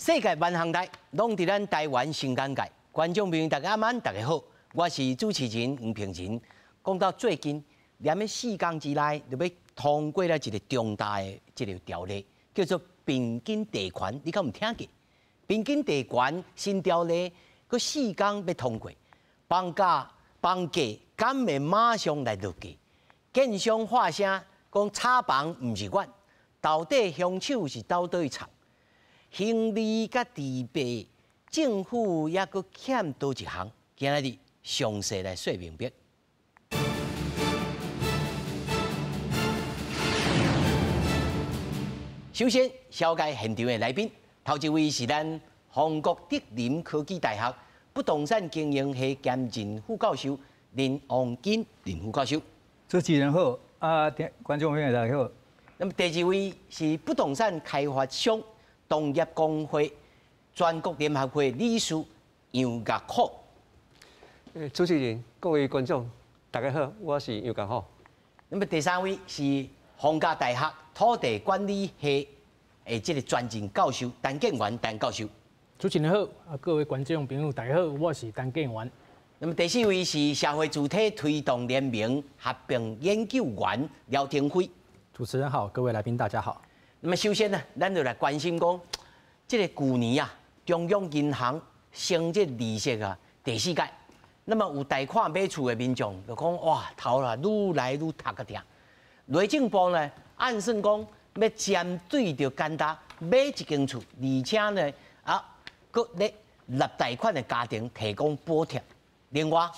世界萬項代，攏佇咱台灣新簡介。觀眾朋友大家晚，大家好，我是主持人吳平仁。講到最近，連咧4工之內就欲通過了一个重大的這个條例，叫做平均地權。你敢有聽過？平均地權新條例，閣四工欲通過，房價敢會馬上來落價？建商發聲講炒房毋是阮，到底兇手是佗佗位藏？興利佮治病，政府猶閣欠佗一項？今仔日詳細來說明白。首先，紹介現場的來賓，頭一位是咱宏國德霖科技大學不動產經營系兼任副教授林旺金林副教授。主持人好，啊，觀眾朋友大家好。那麼第二位是不動產開發商同業公會全國聯合會理事楊岳虎。主持人、各位觀眾，大家好，我是楊岳虎。那麼第三位是皇家大學土地管理系的這个專任教授陳建元陳教授。主持人好，啊，各位觀眾朋友大家好，我是陳建元。那麼第四位是社會主體推動聯盟合併研究員廖廷輝。主持人好，各位來賓大家好。那麼首先呢，咱就來關心講，這个舊年啊，中央銀行升這利息啊，第四屆。那麼有貸款買厝的民眾就講，哇，頭啦愈來愈頭殼疼。內政部呢，按算講欲針對著簡單買一間厝，而且呢，啊，閣咧立貸款的家庭提供補貼。另外，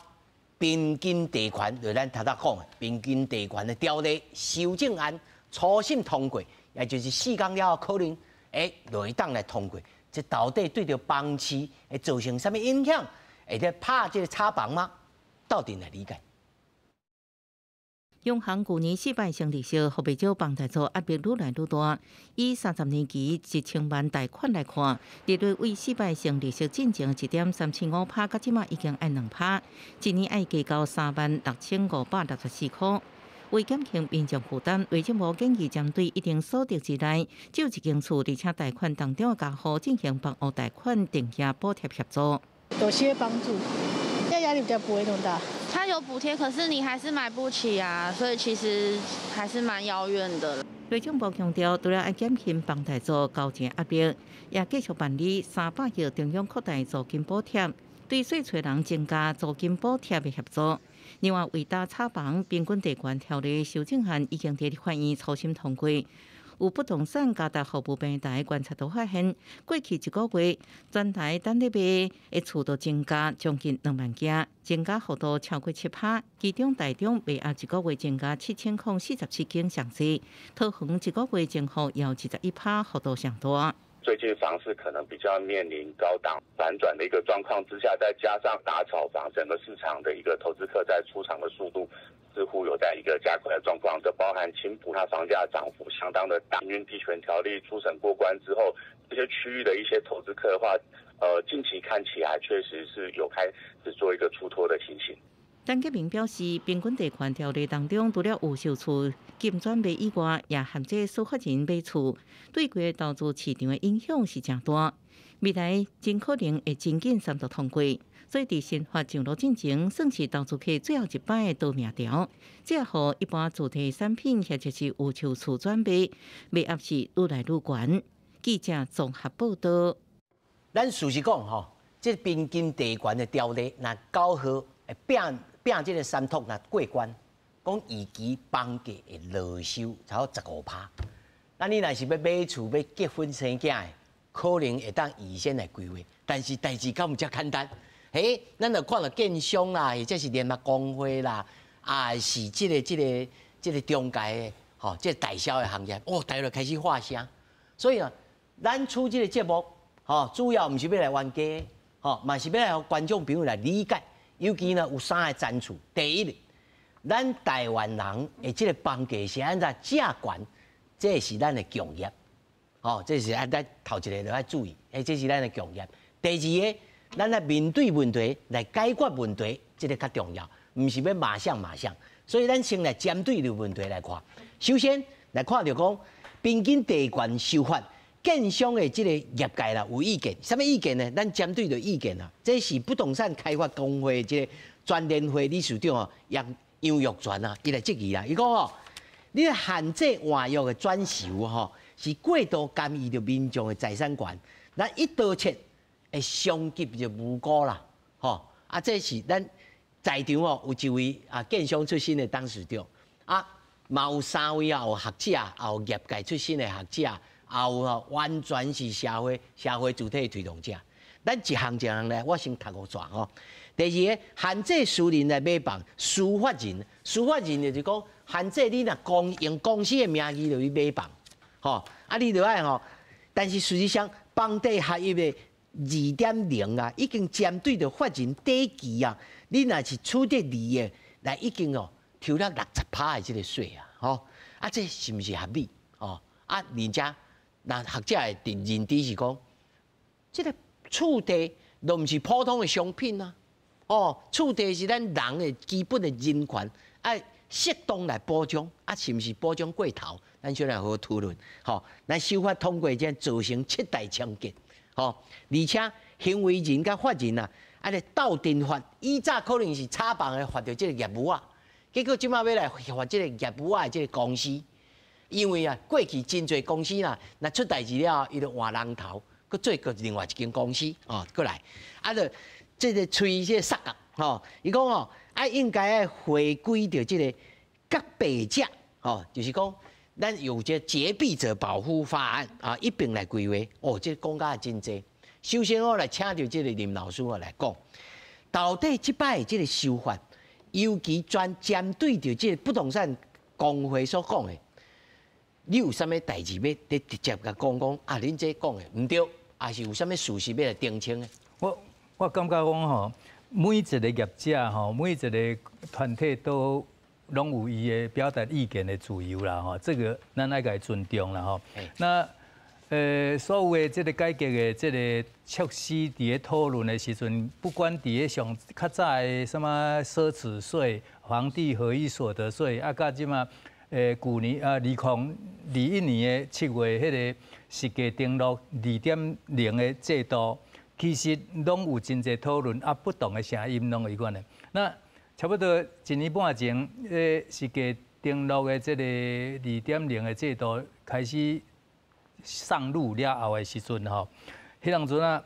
平均地權就咱頭拄講的平均地權的條例修正案初審通過，也就是4工了後可能會就會當來通過。這到底對著房市會造成啥物影響？會咧拍這个炒房嗎？鬥陣來理解。央行舊年四擺升利息，予袂少房貸族壓力愈來愈大。以30年期1000萬貸款來看，利率為四擺升利息進前1.375趴，到這馬已經愛2趴，一年愛加交36,564箍。為減輕民眾負擔，內政部建議針對一定所得之內，只有一間厝，而且貸款當中的家戶進行房屋貸款定額補貼協助。有些幫助，壓力比較不會那麼大。他有補貼，可是你還是買不起啊，所以其實還是蠻遙遠的。內政部強調，除了愛減輕房貸族交錢壓力，也繼續辦理300億中央擴大租金補貼，對細揣人增加租金補貼的協助。另外，為打炒房平均地權條例修正案已經佇立法院初審通過。有不動產加大服務平台觀察都發現，過去一個月全台等咧賣的厝都增加將近2萬間，增加幅度超過7趴。其中台中賣壓一個月增加7047間上濟，桃園一個月增幅有21趴，幅度上大。最近房市可能比較面臨高檔反轉的一個狀況之下，再加上打炒房，整個市場的一個投資客在出場的速度似乎有在一個加快的狀況。這包含青埔，它房價漲幅相當的大。平均地權條例初審過關之後，這些區域的一些投資客的話，近期看起來確實是有開始做一個出脫的情形。陳潔明表示，平均地權條例當中，除了有售厝禁轉賣以外，也限制司法人買厝，對規個投資市場的影響是誠大。未來真可能會真緊三讀通過，所以佇新法上路進前，算是投資客最後一擺的奪命條。這予一般住宅產品或者是有售厝轉賣，賣壓是愈來愈懸。記者綜合報道。咱事實講吼，這平均地權的條例，若9號會變。變這个三讀若過關，講預期房價會落收差不多15趴。那你若是欲買厝、欲結婚生囝的，可能會當預先來規劃。但是代誌敢有遮簡單？嘿，咱就看著建商啦，或者是聯合公會啦，啊是這个中介的，吼，這个代銷的行業，哦，大家就開始發聲。所以啊，咱出這个節目，吼，主要毋是欲來冤家，吼，嘛是欲來予觀眾朋友來理解。尤其呢，有三个層次。第一，咱台灣人的這个房價是按怎遮懸，這是咱的共業，吼，這是按咱頭一个就愛注意，欸，這是咱的共業。第二个，咱來面對問題，來解決問題，這个較重要，毋是欲馬上馬上。所以咱先來針對著問題來看。首先來看著講，平均地權修法建商的這個業界啦有意見，啥物意見呢？咱針對著意見啊，這是不動產開發公會這個全聯會理事長哦楊楊玉泉啊，伊來質疑啦，伊講哦，你限制換約的轉售吼，是過度干預著民眾的財產權，咱一刀切會傷及著無辜啦，吼啊，這是咱在場哦，有一位啊建商出身的董事長，啊，嘛有三位啊，有學者，也有業界出身的學者，也有吼完全是社會社會主體的推動者。咱一項一項來，我先讀予煞吼。第二个，限制私人來買房，私法人，私法人就是講限制你若公用公司的名義就去買房，吼，啊你就愛吼。但是事實上，房地合一的2.0啊，已經針對著法人短期啊，你若是取得利的，來已經哦抽了60%的這個稅啊，吼，啊這是毋是合理？哦，啊，而且那學者的認知是講，這個厝地都毋是普通的商品啊，哦，厝地是咱人的基本的人權，愛適當來保障，啊，是毋是保障過頭？咱小來好好討論。吼，咱修法通過這造成七大衝擊，吼，而且行為人佮法人啊，按呢鬥陣發，以早可能是炒房的發著這個業務啊，結果這馬欲來罰這個業務仔的這個公司，因為啊，過去真濟公司啦，若出代誌了後，伊就換人頭，閣做閣另外一間公司，哦，過來，啊，就這個吹這個煞角，吼，伊講哦，啊，應該愛回歸著這個潔癖者，吼，就是講。咱有這潔癖者保護法案啊，一併來規劃。哦，這講甲真濟。首先我來請著這個林老師我來講，到底這擺這個修法，尤其專針對著這個不動產公會所講的，你有啥物代誌欲佇直接共講講啊？恁這講的毋對，抑是有啥物事實欲來澄清的？我感覺講吼，每一個業者吼，每一個團體都攏有伊的表達意見的自由啦，吼，這個咱愛共伊尊重啦，吼。那所有的這個改革的這個措施，佇咧討論的時陣，不管佇咧上較早的啥物奢侈稅、房地合一所得稅，啊，佮這馬舊年啊2021年的7月彼個實價登錄2.0的制度，其實攏有真濟討論，啊，不同的聲音攏有款的。那差不多一年半前，實價登錄的這個2.0的制度開始上路了後的時陣吼，彼當陣啊，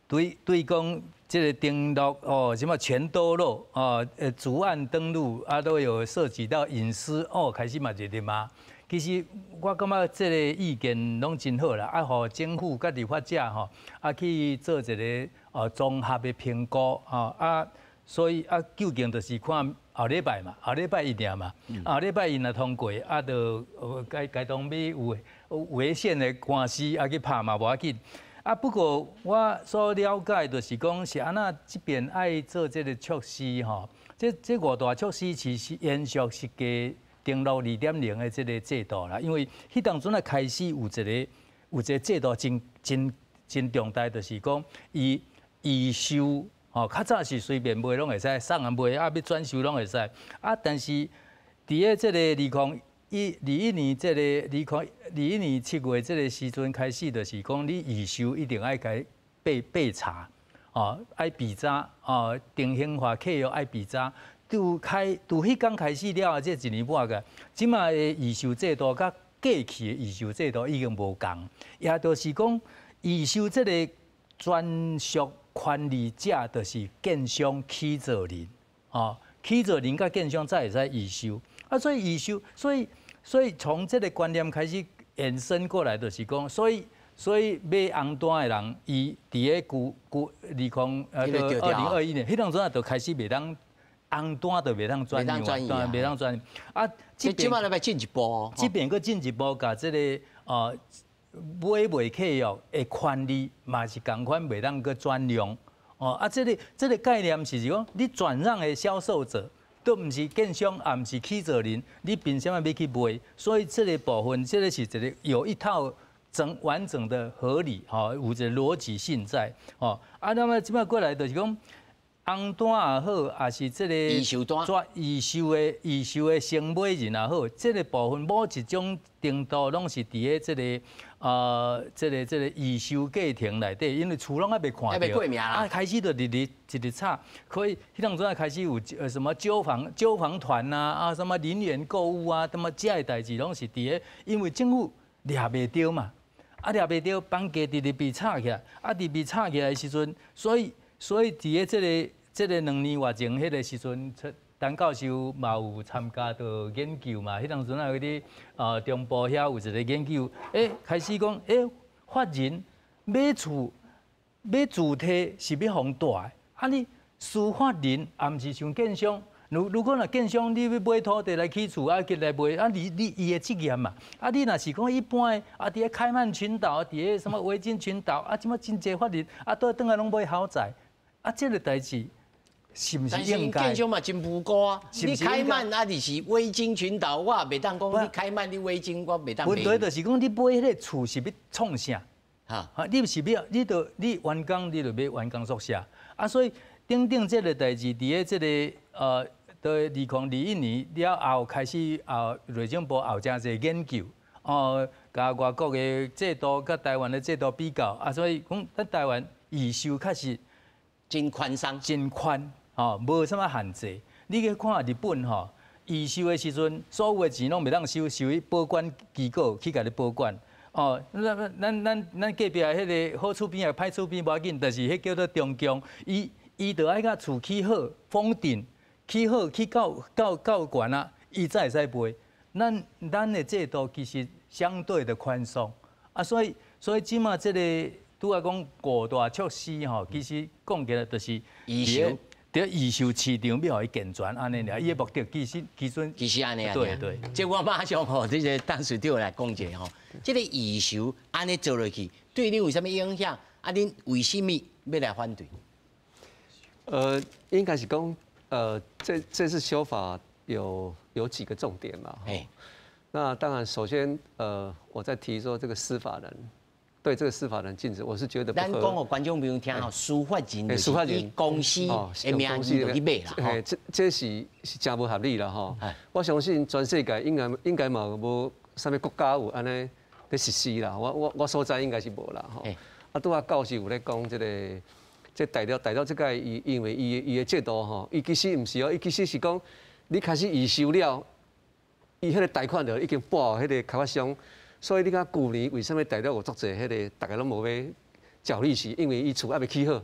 對對講這個登錄哦，什麼全多錄哦，逐案登錄啊，都有涉及到隱私哦，開始嘛熱咧嘛。其實我感覺這個意見攏真好啦，啊，予政府佮立法者吼，啊去做一個哦綜合的評估吼啊。所以啊，究竟就是看後禮拜嘛，後禮拜一定嘛，後禮拜伊若通過，啊，就該該當欲有違憲的官司啊去拍嘛無要緊。啊，不過我所了解就是講是按怎這邊愛做這個措施吼，這五大措施其實延續實價登錄2.0的這個制度啦，因為彼當陣啊開始有一個有一個制度真真真重大，就是講伊預售。吼，較早是隨便賣攏會使，送人賣啊，欲轉售攏會使。啊，但是佇咧這個2021年這個2021年7月這個時陣開始，就是講你預售一定愛共備備查，哦，愛備查，哦，定型化契約愛備查。自開自彼工開始了後，這一年半個，這馬的預售制度佮過去的預售制度已經無仝，也就是講預售這個專屬權利者就是建商起造人，哦，起造人佮建商才會使預售，啊，所以預售，所以從這個觀念開始延伸過來，就是講，所以買紅單的人，伊佇咧舊舊2021年，彼當陣就開始袂當紅單就袂當轉讓，袂當轉。啊，這這馬來欲進一步，這邊閣進一步，共這個哦。買賣契約的權利嘛是仝款，袂當閣轉讓哦。啊，這個這個概念是講，你轉讓的銷售者都毋是建商，也毋是起造人，你憑啥物欲去賣？所以這個部分，這個是一個有一套整完整的合理，吼，有一個邏輯性在，吼。啊，那麼這擺過來就是講，红单也好，也是這个預售單、預售的先買人也好，這个部分某一種程度攏是佇咧這個預售過程內底，因為厝攏還袂看著，啊，開始就日日一直炒，可以彼當陣開始有什麼揪房團啊，啊什麼零元購物啊，什麼這个代誌攏是佇咧，因為政府掠袂著嘛，啊掠袂著，房價直直被炒起來，啊直被炒起來的時陣，所以佇咧這個2年外前彼個時陣，陳教授嘛有參加到研究嘛，彼當陣啊，佇中部遐有一個研究，開始講，法人買厝買自提是欲予貸，啊你私法人也毋是像建商，如果若建商你欲買土地來起厝啊，進來賣啊，你伊的責任嘛，啊你若是講一般的啊，佇咧開曼群島，佇咧什麼維珍群島啊，這麼真濟法人啊，倒轉來攏買豪宅。啊，這個代誌是毋是應該？建商嘛真無辜啊！你開曼啊，就是維珍群島，我也袂當講你開曼，你維珍我袂當。問題就是講你買彼个厝是欲創啥？哈，你是欲，你著你員工，你著買員工宿舍啊，所以等等這個代誌，佇咧這個到2021年了後開始，內政部也有誠濟研究，哦，共外國的制度佮台灣的制度比較，啊，所以講咱台灣預售確實。真寬鬆，真寬，吼，無啥物限制。你去看日本吼，預售的時陣，所有的錢攏袂當收，收去保管機構去共你保管。哦，咱隔壁彼个好厝邊抑歹厝邊無要緊，但是彼叫做中共，伊著愛共厝起好，封頂起好，起夠懸啊，伊才會使賣。咱的制度其實相對的寬鬆，啊，所以這馬這个。拄仔講五大措施吼，其實講起來就是預售，佇預售市場欲予伊健全按呢爾，伊的目的其實其實其實按呢啊，對對。這我馬上吼，這個董事長來講一下吼，這個預售按呢做落去，對你有啥物影響？啊，恁為什麼欲來反對？應該是講，這次修法有幾個重點嘛。那當然，首先，我在提說這個私法人。對這個私法人禁止，我是覺得不合。咱講予觀眾朋友聽吼，私法人就是以公司的名義去買啦。嘿，這是誠無合理啦吼。我相信全世界應該嘛無啥物國家有按呢咧實施啦。我所知應該是無啦吼。啊，拄仔教授有咧講這個，這大陸這個伊因為伊的制度吼，伊其實毋是哦，伊其實是講你開始預售了，伊彼個貸款就已經撥予彼個開發商。所以你看舊年為啥物大陸有足濟彼個，逐家攏無欲繳利息，因為伊厝猶未起好。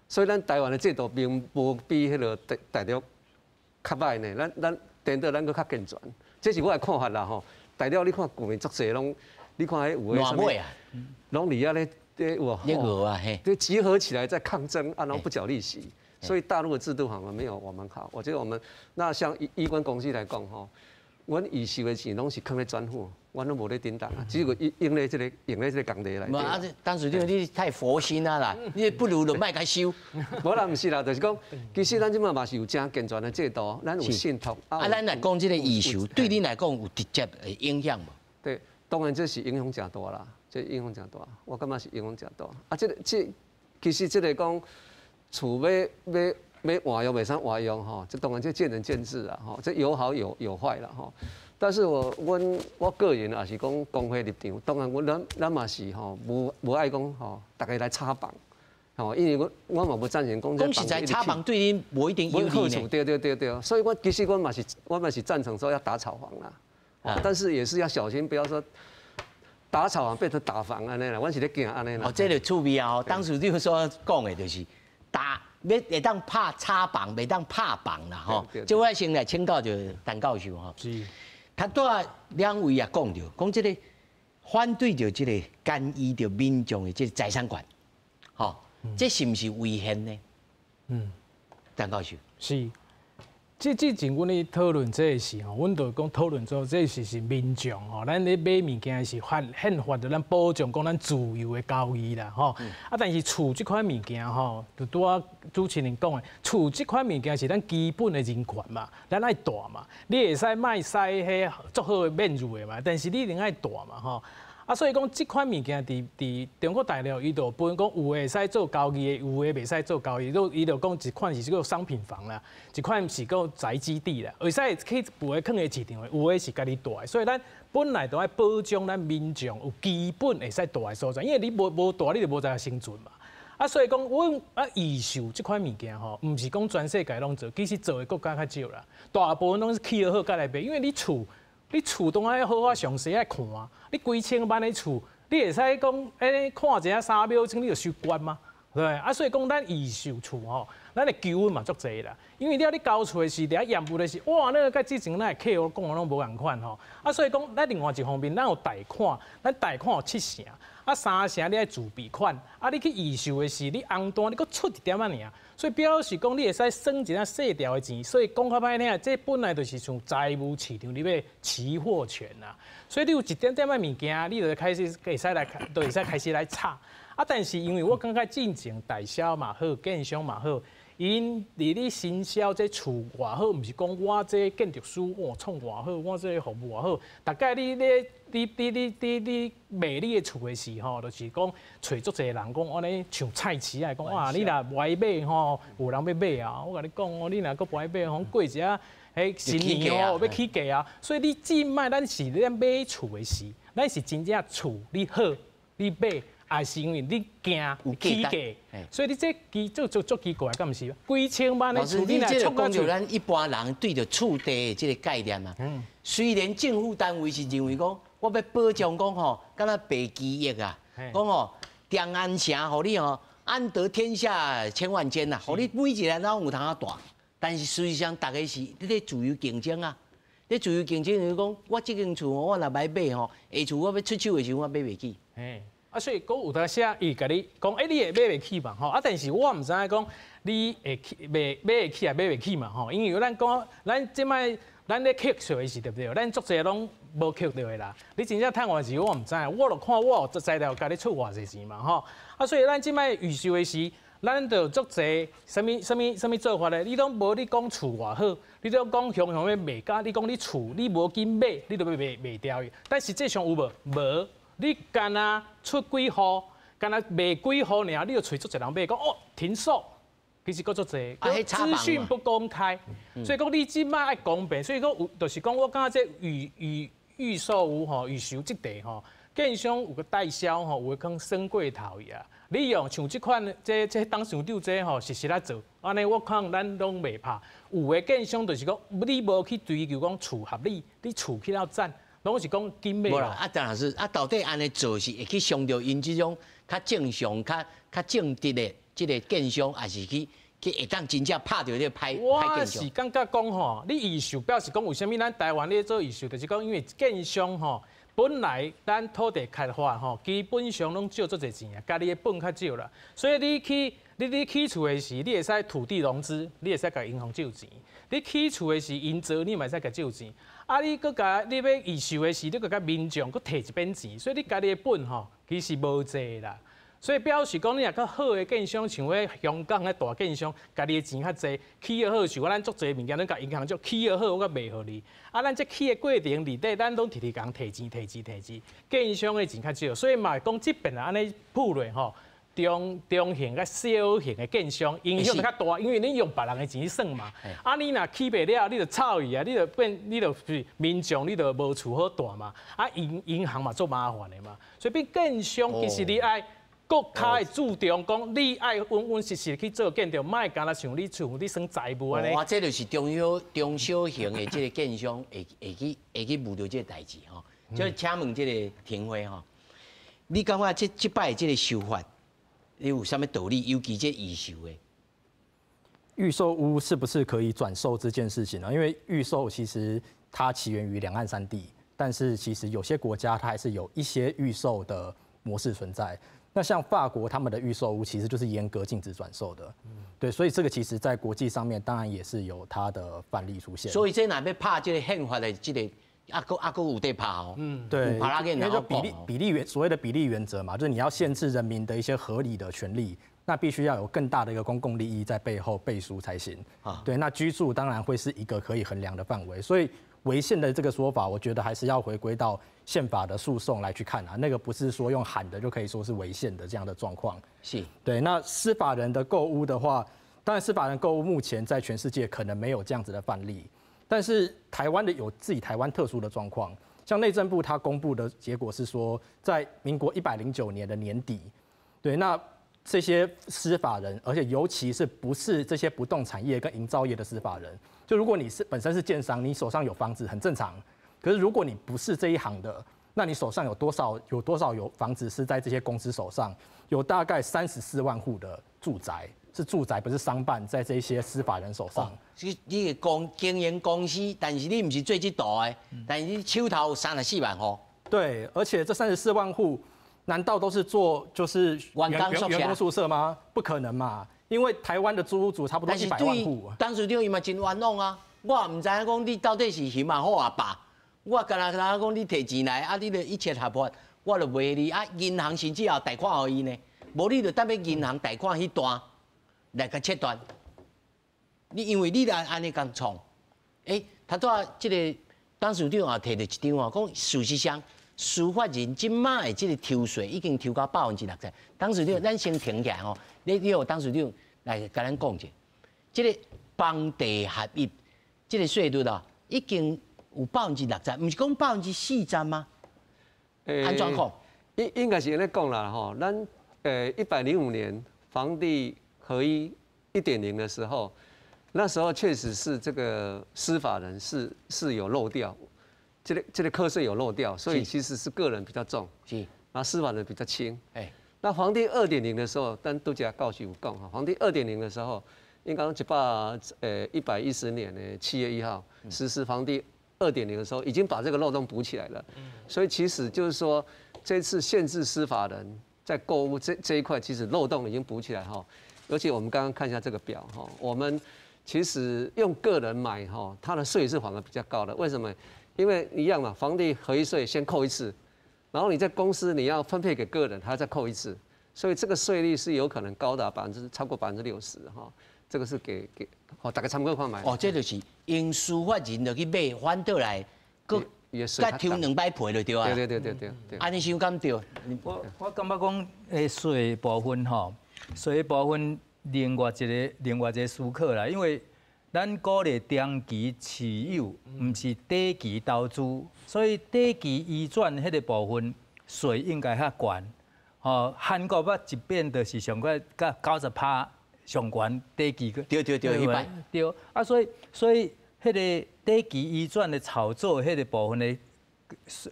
所以咱台灣的制度並無比彼個大陸較歹呢。咱顛倒咱閣較健全，這是我的看法啦吼。大陸你看舊年足濟攏，你看彼有的啥物，攏佇遐咧咧有無？啊嘿，就集合起來在抗爭，啊，攏不繳利息。所以大陸的制度好像沒有我們好。我覺得我們那像醫關公司來講吼，阮預售的錢攏是囥咧專戶。阮攏無咧振動啊，只有用咧這個工地來。無啊，當時你太佛心啊啦，你不如就莫共收。無啦，毋是啦，就是講，其實咱這馬嘛是有誠健全的制度，咱有信託。啊，咱來講這個預售，對恁來講有直接的影響無？對，當然這是影響誠大啦，這影響誠大，我感覺是影響誠大。啊，這個這其實這個講厝欲活用袂使活用吼，這當然這見仁見智啦吼，這有好有壞啦吼。但是我個人也是講公會立場，當然咱嘛是吼，無愛講吼，逐家來炒房，吼，因為我嘛無贊成講。講實在，炒房對恁無一定有利呢。對對對對，所以我其實我嘛是贊成說要打炒房啦，但是也是要小心，不要說打炒房變成打房按呢啦，阮是咧驚按呢啦。哦，這个趣味啊！當時你所講的就是打欲會當拍炒房，袂當拍房啦吼。這我先來請教著陳教授吼。是。頭拄仔兩位也講著，講這個反對著這個干預著民眾的這個財產權，吼，這是毋是違憲呢？陳教授。是。這前阮咧討論這个時吼，阮就講討論說這是民眾吼，咱咧買物件是法憲法著咱保障講咱自由的交易啦吼。啊，但是厝這款物件吼，就拄仔主持人講的，厝這款物件是咱基本的人權嘛，咱愛蹛嘛，你會使莫使彼足好的免稅的嘛，但是你一定愛蹛嘛吼。啊，啊，所以講這款物件佇中國大陸，伊就分講有的會使做交易的，有的袂使做交易。伊就講一款是這個商品房啦，一款是個宅基地啦，會使去有的囥佇市場的，有的是家己蹛的。所以咱本來就愛保障咱民眾有基本會使蹛的所在，因為你無蹛，你就無在生存嘛。啊，所以講，阮啊預售這款物件吼，毋是講全世界攏做，其實做的國家較少啦。大部分攏是起好才來賣，因為你厝當愛好好詳細愛看，你幾千萬的厝，你會使講，看一下3秒鐘你就收關嗎？對，啊，所以講咱預售厝吼，咱的糾紛嘛足濟啦。因為了你交厝的時，佇遐驗屋的時，哇，那個佮之前咱的客戶講的攏無仝款吼。啊，所以講咱另外一方面，咱有貸款，咱貸款有7成。啊，3成你愛自備款，啊，你去預售的時，你紅單你閣出一點仔爾，所以表示講你會使省一點細條的錢。所以講較歹聽，這本來就是像債務市場裡面期貨權啦。所以你有一點點仔物件，你就開始會使來，就會使開始來炒。啊，但是因為我感覺進前代銷嘛好，建商嘛好，𪜶佇咧行銷這厝偌好，毋是講我這建築師哦創偌好，我這服務偌好，大概你咧。你賣你的厝的時候，就是講揣足濟人講按呢像菜市仔講哇，你若無愛買吼，有人欲買啊！我共你講哦，你若閣無愛買吼，過一下彼新年哦欲起價啊！所以你這擺咱是咧買厝的時，咱是真正厝你好，你買，還是因為你驚起價？所以你這其做做足奇怪，敢毋是？幾千萬的厝，你若講著咱一般人對著厝地的這個概念啊，雖然政府單位是認為講，我欲保障講吼，敢若白基業啊，講吼，長安城予你吼，安得天下千萬間呐，予你每一个人攏有通仔蹛。但是事實上，逐个是你咧自由競爭啊，你自由競爭就是講，我這間厝我若欲買吼，下厝我欲出手的時陣，我買袂起。啊，所以閣有當時伊共你講，欸，你會買袂起嘛？吼，啊，但是我毋知影講你會起買買會起抑買袂起嘛？吼，因為咱講咱這擺咱咧扣稅的時對毋對？咱足濟攏無扣著的啦。你真正趁偌濟我毋知，我就看我有材料共你出偌濟錢嘛？吼，啊，所以咱這擺預售的時，咱就足濟啥物啥物啥物做法咧？你攏無你講厝偌好，你攏講雄雄欲賣甲，你講你厝你無緊買，你就欲賣賣掉伊。但實際上有無？無。你干焦出幾戶，干焦賣幾戶爾，你就揣足濟人買，講哦停售，其實閣足濟，資訊不公開，所以講你這擺愛公平，所以講有就是講我感覺這預售屋吼，預售這塊吼，建商有個代銷吼，有的可能算過頭去啊。你用像這款這董事長這吼，實實咧做，按呢我看咱攏袂怕。有的建商就是講，你無去追求講厝合理，你厝起了讚。攏是講緊買。無啦，啊，當然是啊，到底按呢做是會去傷著𪜶這種較正常、較正直的這個建商，抑是去會當真正拍著這個歹我是感覺講吼，你預售表示講為啥物咱台灣咧做預售，就是講因為建商吼，本來咱土地開發吼，基本上攏借足濟錢啊，家己的本較少啦，所以你去你起厝的時，你會使土地融資，你會使共銀行借錢。你起厝的時，營造你嘛會使共借錢。啊，你閣共你欲預售的時，你閣共民眾閣提一筆錢，所以你家己的本吼其實無濟啦。所以表示講，你若較好的建商，像彼香港彼大建商，家己的錢較濟，起好像咱足濟物件，攏共銀行借起好，我閣賣予你。啊，咱這起的過程裡底，咱攏直直共提錢、提錢、提錢，建商的錢較少，所以嘛會講這邊按呢鋪落吼。中型佮小型的建商影響就較大，因為你用別人的錢去算嘛。啊，你若起袂了，你就炒伊啊，你就變，你就是民眾，你就無厝好蹛嘛。啊，銀行嘛足麻煩的嘛。所以變建商其實你愛閣較會注重講，你愛穩穩實實去做建築，莫干焦像你厝你算財務按呢。哇，這就是中小型的這個建商會去遇著這個代誌吼。就請問這個廷輝吼，你感覺這擺這個修法？你有啥物道理？尤其這預售的預售屋是不是可以轉售這件事情呢？因為預售其實它起源於兩岸三地，但是其實有些國家它還是有一些預售的模式存在。那像法國他們的預售屋其實就是嚴格禁止轉售的，對，所以這個其實在國際上面當然也是有它的範例出現。所以這若欲拍這個憲法的這個。啊閣有得拍哦，對，因為就比例所謂的比例原則嘛，就是你要限制人民的一些合理的權利，那必須要有更大的一個公共利益在背後背書才行。啊，對，那居住當然會是一個可以衡量的範圍，所以违宪的这个说法，我觉得还是要回归到宪法的诉讼来去看啊，那个不是说用喊的就可以说是违宪的这样的状况。对，那私法人的购屋的话，当然私法人购屋目前在全世界可能没有这样子的范例，但是台湾的有自己台湾特殊的状况，像内政部它公布的结果是说，在民国109年的年底，对，那这些私法人，而且尤其是不是这些不动产业跟营造业的私法人，就如果你是本身是建商，你手上有房子很正常。可是如果你不是这一行的，那你手上有多少有房子是在这些公司手上？有大概34万户的住宅是住宅，不是商办，在这些私法人手上。你你公经营公司，但是你毋是做这道的，但是你手头有三十四万户。对，而且这三十四万户，难道都是做就是员工宿舍吗？不可能嘛，因为台湾的租屋族差不多100万户。董事长伊嘛真冤枉啊！我毋知影讲你到底是熊啊好啊霸，我干焦干焦讲你提钱来啊，你就一切合法，我就卖你啊。银行甚至也贷款予伊呢，无你就等欲银行贷款彼段来共切断。你因为你来按呢共创，欸，头拄仔这个董事长也提著一张啊，讲事实上，私法人这马的这个抽税已经抽到60%。董事长，咱先停起来吼，你予董事长来共咱讲一下，这个房地合一这个税率啊，已经有60%，毋是讲40%吗？按怎讲？应该是按呢讲啦吼，咱105年房地合一1.0的时候，那时候确实是这个私法人是有漏掉。这个课税有漏掉，所以其实是个人比较重，然后私法人比较轻。那房地2.0的时候，咱拄才教授有讲哈，房地二点零的时候，应该110年的7月1号实施房地二点零的时候，已经把这个漏洞补起来了。所以其实就是说，这次限制私法人在购屋这一块，其实漏洞已经补起来哈。而且我们刚刚看一下这个表哈，我们其实用个人买哈，它的税是反而比较高的。为什么？因为一样嘛，房地合一税先扣一次，然后你在公司你要分配给个人，还要再扣一次，所以这个税率是有可能高达超过60%哈。这个是给好大家参考看觅。哦，这就是用私法人落去买，反倒来，阁阁抽两摆皮就对啊。对对对对对。按呢想敢对？我感觉讲，税部分吼，税部分另外一个思考啦，因为咱鼓励长期持有，毋是短期投资，所以短期移转彼个部分税应该较悬。吼，韩国捌一变就是上过甲90%上悬短期个。对对对，彼摆。对，啊，所以彼个短期移转的炒作彼个部分的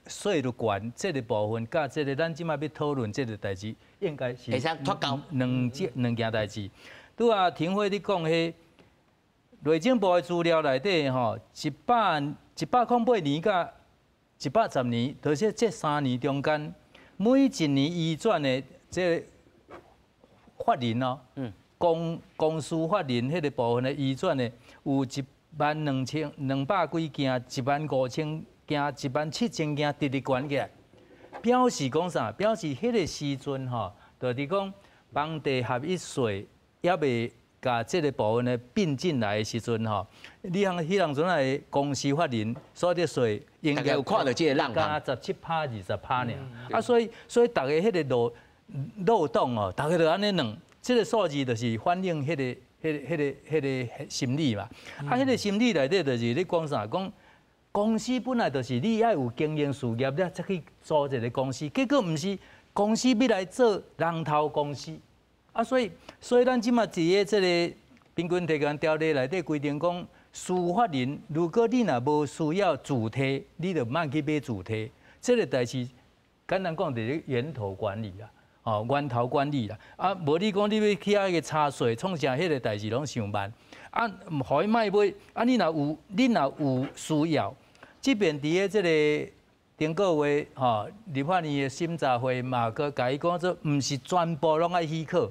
税率悬，这个部分佮这个咱这马欲讨论这个代志，应该是会使脱钩两件代志。拄仔廷辉你讲彼内政部的资料内底吼，108年佮110年，就是这3年中间，每一年移转的这法人哦，公司法人彼个部分的移转的有1万2200几件，1万5000件，1万7000件，直直悬起来，表示讲啥？表示彼个时阵吼，就是讲房地合一税犹未共这个部分的并进来的时阵吼，你通彼当阵的公司法人所得税应该有看到这个浪加17趴20趴尔，啊，所以逐家彼个漏洞哦，逐家就按呢算，这个数字就是反映彼个心理嘛。啊，彼个心理内底就是咧讲啥？讲公司本来就是你爱有经营事业，你才去组一个公司，结果毋是公司欲来做人头公司。啊，所以咱这马伫咧这个平均地权条例内底规定讲，私法人如果你若无需要自提，你就莫去买自提。这个代志简单讲，就是源头管理啦，哦，源头管理啦。啊，无你讲你欲去遐个查税，创啥？彼个代志拢伤慢。啊，予伊莫买。啊，你若有需要，这边伫咧这个顶个月吼，立法院的审查会嘛，阁共伊讲做，毋是全部拢爱许可。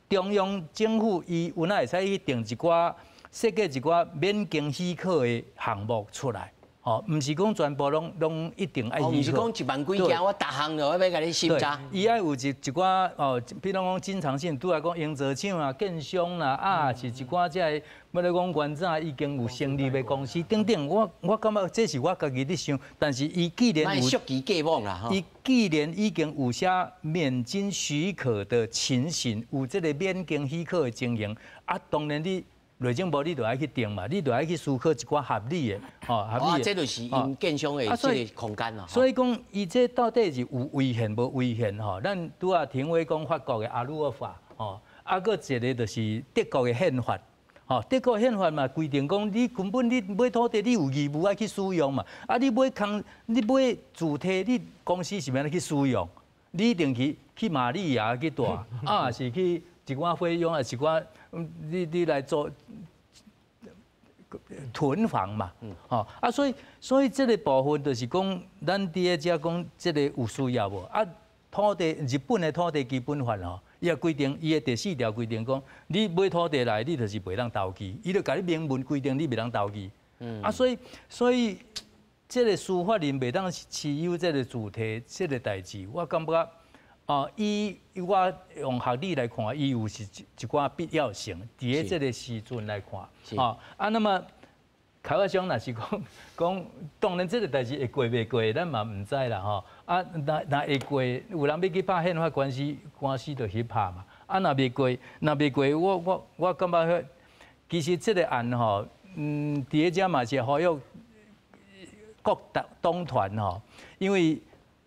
中央政府伊有哪会使去定一寡设计一寡免经许可的项目出来。吼，毋是講全部攏一定愛許可。毋是講1萬幾件，我逐項就欲共你審查。伊愛有一寡哦，比如講經常性，拄仔講營造廠啊、建商啦，啊是一寡這个，欲咧講原早已經有成立的公司等等。我感覺這是我家己咧想，但是伊既然有，伊既然已經有寫免經許可的情形，有這个免經許可的情形，啊，當然你。內政部你就愛去定嘛，你就愛去思考一寡合理的，吼，合理的。這就是𪜶建商的這个空間咯。所以講，伊這到底是有違憲無違憲吼？咱拄仔廷偉講法國的阿魯厄法，吼，啊，閣一个就是德國的憲法，吼，德國憲法嘛規定講，你根本你買土地，你有義務愛去使用嘛，啊，你買空，你買住宅，你公司是欲按怎去使用？你一定去瑪利亞去蹛，啊，是去一寡費用啊，一寡。你來做囤房嘛，吼啊，所以這个部分就是講，咱佇咧遮講，這个有需要無？啊，土地日本的土地基本法吼，伊也規定，伊的第四條規定講，你買土地來，你就是袂當投機，伊就共你明文規定，你袂當投機。啊，所以這个司法人袂當持有這个住宅這个代誌，我感覺。哦，伊我用學理來看，伊有是一寡必要性，佇咧這个時陣來看，哦啊，那麼開發商若是講講，當然這个代誌會過袂過，咱嘛毋知啦吼。啊，若會過，有人欲去拍憲法官司，官司就去拍嘛。啊，若袂過，若袂過，我感覺，其實這个案吼，佇咧遮嘛是呼籲各黨黨團吼，因為。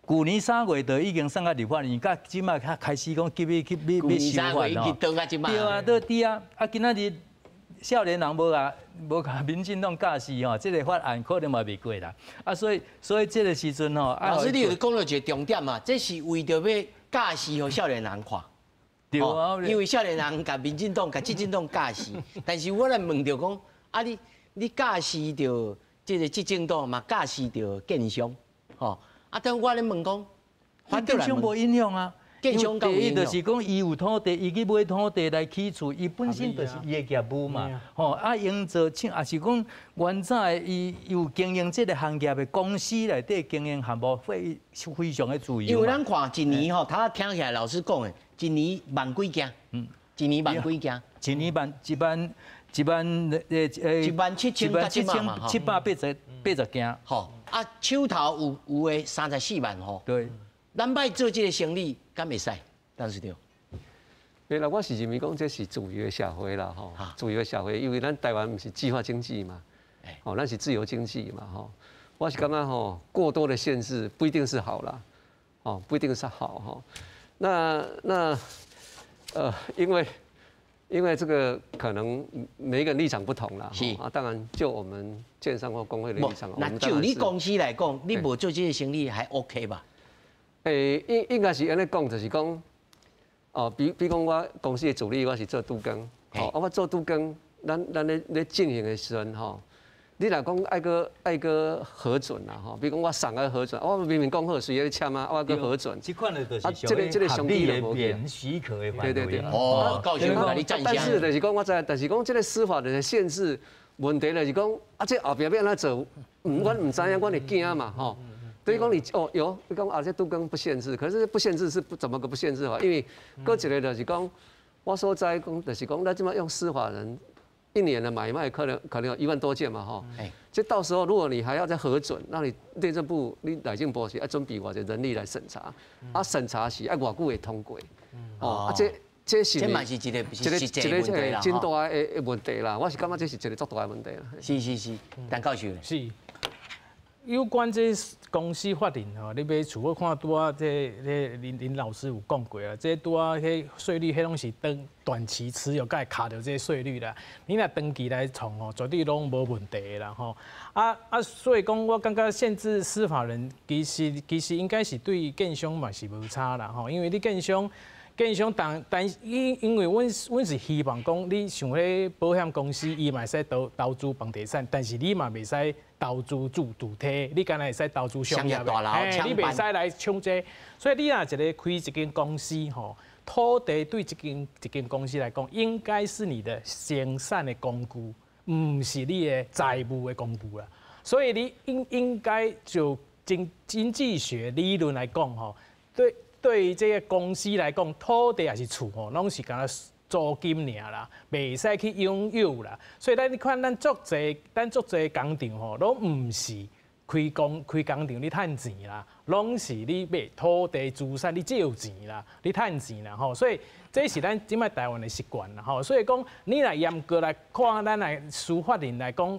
舊年3月就已經送到立法院，到這擺才開始講急欲去欲修法吼。對啊，都佇啊，啊今仔日少年人無共民進黨教示吼，這个法案可能嘛袂過啦。啊，所以這个時陣吼，老師你有講到一个重點嘛，這是為著欲教示予少年人看。對啊，因為少年人共民進黨、共執政黨教示，但是我來問著講，啊你教示著這个執政黨嘛，教示著建商，吼。啊！等我咧問講，建商無影響啊。建商第一就是講，伊有土地，伊去買土地來起厝，伊本身就是伊的業務嘛。吼啊，營造廠也是講原早的伊有經營這个行業的公司內底經營項目，會非常的自由。因為咱看一年吼，頭聽起來老師講的，一年萬幾件，一年萬幾件，一年萬一萬一萬1萬7千 1780件。吼啊，手頭有的34萬戶。對。咱欲做這个生意，敢會使？董事長。對啦，我是認為講這是自由的社會啦，吼，自由的社會，因為咱台灣毋是計劃經濟嘛，哦，咱是自由經濟嘛，吼。我是感覺吼，過多的限制不一定是好啦，哦，不一定是好吼。那因為這個可能每一個立場不同啦，啊，當然就我們建商或公會的立場，那就你公司來講，你無做這个生意還 OK 吧？欸，應該是按呢講，就是講，哦，比講我公司的主力我是做都更，吼，啊，我做都更，咱咧進行的時陣吼，你若講愛閣核准啦，吼，比如講我送愛核准，我明明講好，隨咧簽啊，我閣核准。這款的就是這個這個合理的免許可的範圍。對對對。哦，教授，你贊成。但是就是講，我知，但是講這个司法的限制問題就是講，啊，這後壁欲按怎做，阮毋知影，阮會驚嘛，吼。對於講你哦有，你講啊這都更不限制，可是不限制是不怎麼個不限制法？因為閣一個就是講，我所知講就是講，咱這擺用司法人一年的買賣可能有1萬多件嘛，吼。這到時候如果你還要再核准，那你內政部你內政部是愛準備偌濟人力來審查，啊審查是愛偌久會通過，哦啊這是這嘛是一個一個一個真大的問題啦，我是感覺這是一個足大的問題啦。是是是，陳教授。是。有關這公司法人吼，你買厝，我看拄仔這林老師有講過啊，這拄仔彼稅率，彼攏是長短期持有，才會卡著這稅率啦。你若長期來創吼，絕對攏無問題的啦吼。啊，所以講，我感覺限制司法人，其實應該是對建商嘛是無差啦吼，因為你建商。建商但因為阮是希望講，你像彼保險公司，伊嘛會使投資房地產，但是你嘛袂使投資住宅，你敢若會使投資商業的，你袂使來搶這個。所以你若一个開一間公司吼，土地對一間公司來講，應該是你的生產的工具，毋是你的財務的工具啦。所以你應該就經濟學理論來講吼，對這个公司來講，土地抑是厝吼，攏是敢若租金爾啦，袂使去擁有啦。所以咱你看咱足濟工廠吼，攏毋是開工廠咧趁錢啦，攏是你賣土地資產，你借錢啦，你趁錢啦吼。所以這是咱這擺台灣的習慣啦吼。所以講，你若嚴格來看，咱來司法人來講，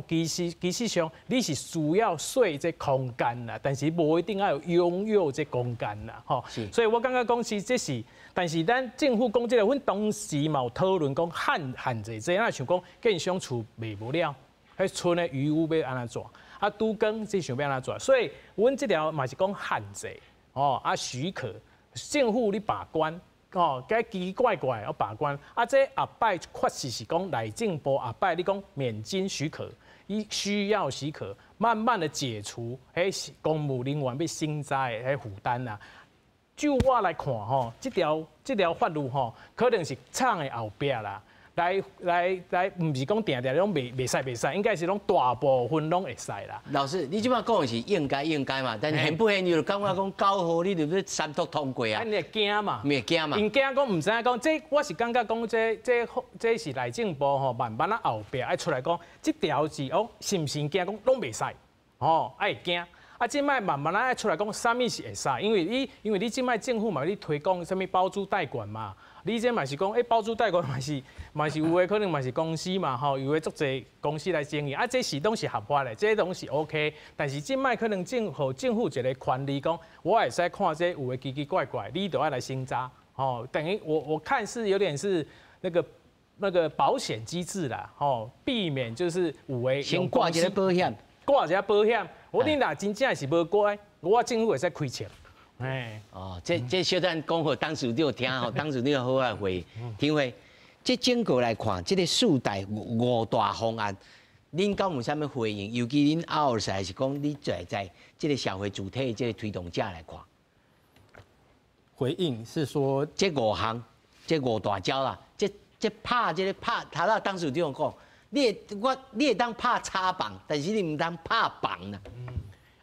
其實上你是需要稅這空間啦，但是無一定愛有擁有這空間啦吼。所以我感覺講是這是，但是咱政府講這个，阮當時嘛有討論講限制這，若像講建商厝賣無了，彼賰的餘屋欲按怎？啊，都更這想欲按怎？所以，阮這條嘛是講限制，哦，啊許可，政府你把關，哦，該奇奇怪怪要把關。啊，這後擺確實是講內政部後擺你講免經許可，伊需要許可，慢慢的解除彼公務人員欲審查的彼負擔啦。就我來看吼，這條法律吼，可能是藏的後壁啦。來，毋是講定定攏袂使，應該是攏大部分攏會使啦。老師，你這擺講的是應該嘛？但是現不現你就感覺講9號你就欲三讀通過啊？你會驚嘛？會驚嘛？𪜶驚講毋知影講，這我是感覺講這是內政部吼，慢慢仔後壁愛出來講，這條是哦，是毋是驚講攏袂使？吼，愛會驚。啊，這擺慢慢仔愛出來講，啥物是會使？因為你這擺政府嘛，咧推廣啥物包租代管嘛。你這嘛是講，包租代管嘛是有的可能嘛是公司嘛吼，有的足濟公司來經營，啊，這是攏是合法的，這攏是 OK。但是這擺可能政府一个權利講，我會使看這有的奇奇怪怪，你都愛來審查，吼，等於我看是有點是那個保險機制啦，吼，避免就是有的先掛一个保險，掛一个保險，我你若真正是無乖，我政府會使開槍。哎，哦，這小等講予董事長聽吼，董事長好來回聽會。這整個來看，這个四大五大方案，恁敢有啥物回應？尤其恁後世是講，你在這个社會主體這个推動者來看，回應是說這五項，這五大招啦，這拍這个拍，頭仔董事長講，你會當拍炒房，但是你毋通拍房啦。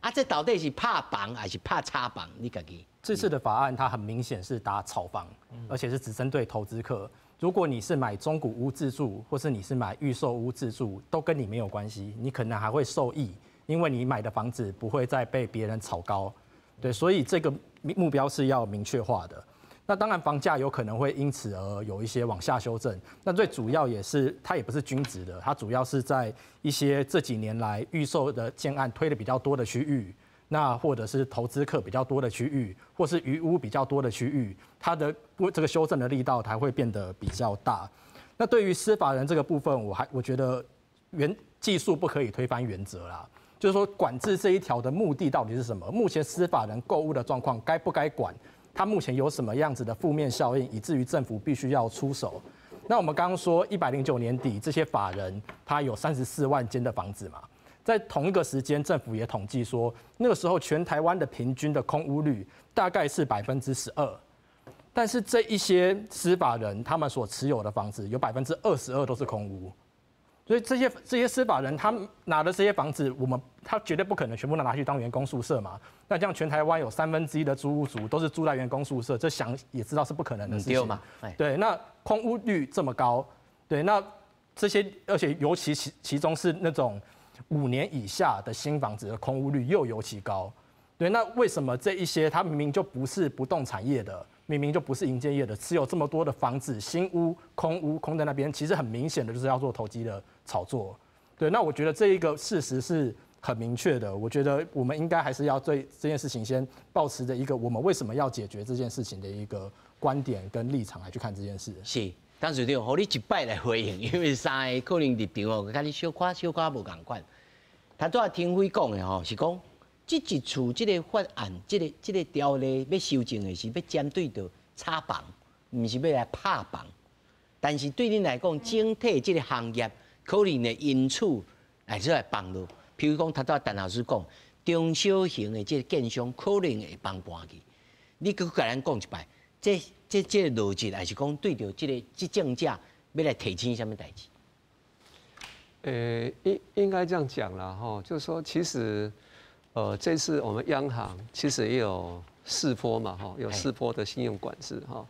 啊，這到底是拍房還是拍炒房？你家己？這次的法案，它很明顯是打炒房，而且是只針對投資客。如果你是買中古屋自住，或是你是買預售屋自住，都跟你沒有關係，你可能還會受益，因為你買的房子不會再被別人炒高。對，所以這個目標是要明確化的。那當然，房價有可能會因此而有一些往下修正。那最主要也是，它也不是均值的，它主要是在一些這幾年來預售的建案推的比較多的區域，那或者是投資客比較多的區域，或是餘屋比較多的區域，它的這個修正的力道才會變得比較大。那對於私法人這個部分，我覺得技術不可以推翻原則啦。就是說，管制這一條的目的到底是什麼？目前私法人購屋的狀況該不該管？它目前有什麼樣子的負面效應，以至於政府必須要出手？那我們剛剛說，109年底這些法人他有34萬間的房子嘛，在同一個時間，政府也統計說，那個時候全台灣的平均的空屋率大概是12%，但是這一些私法人他們所持有的房子有22%都是空屋。所以這些私法人，他們拿的這些房子，他絕對不可能全部拿去當員工宿舍嘛。那這樣全台灣有1/3的租屋族都是住在員工宿舍，這想也知道是不可能的事情嘛。對，那空屋率這麼高，對，那這些而且尤其其中是那種5年以下的新房子的空屋率又尤其高。對，那為什麼這一些他明明就不是不動產業的，明明就不是營建業的，持有這麼多的房子，新屋、空屋空在那邊，其實很明顯的就是要做投機的炒作。對，那我覺得這一個事實是很明確的。我覺得我們應該還是要對這件事情先抱持著一個我們為什麼要解決這件事情的一個觀點跟立場來去看這件事。是，董事長，予你一擺來回應，因為三个可能立場哦，佮你小可無仝款。頭拄仔廷輝講的吼，是講這一次這个法案，這个條例欲修正的是欲針對著炒房，毋是欲來拍房。但是對恁來講，整體這个行業可能會因此來做來幫助。譬如講，頭拄仔陳老師講，中小型的這个建商可能會崩盤去。你閣共咱講一擺，這个邏輯，還是講對著這个執政者欲來提醒啥物代誌？應該這樣講啦，哈，就是說其實，這次我們央行其實也有四波嘛，哈，有四波的信用管制，哈。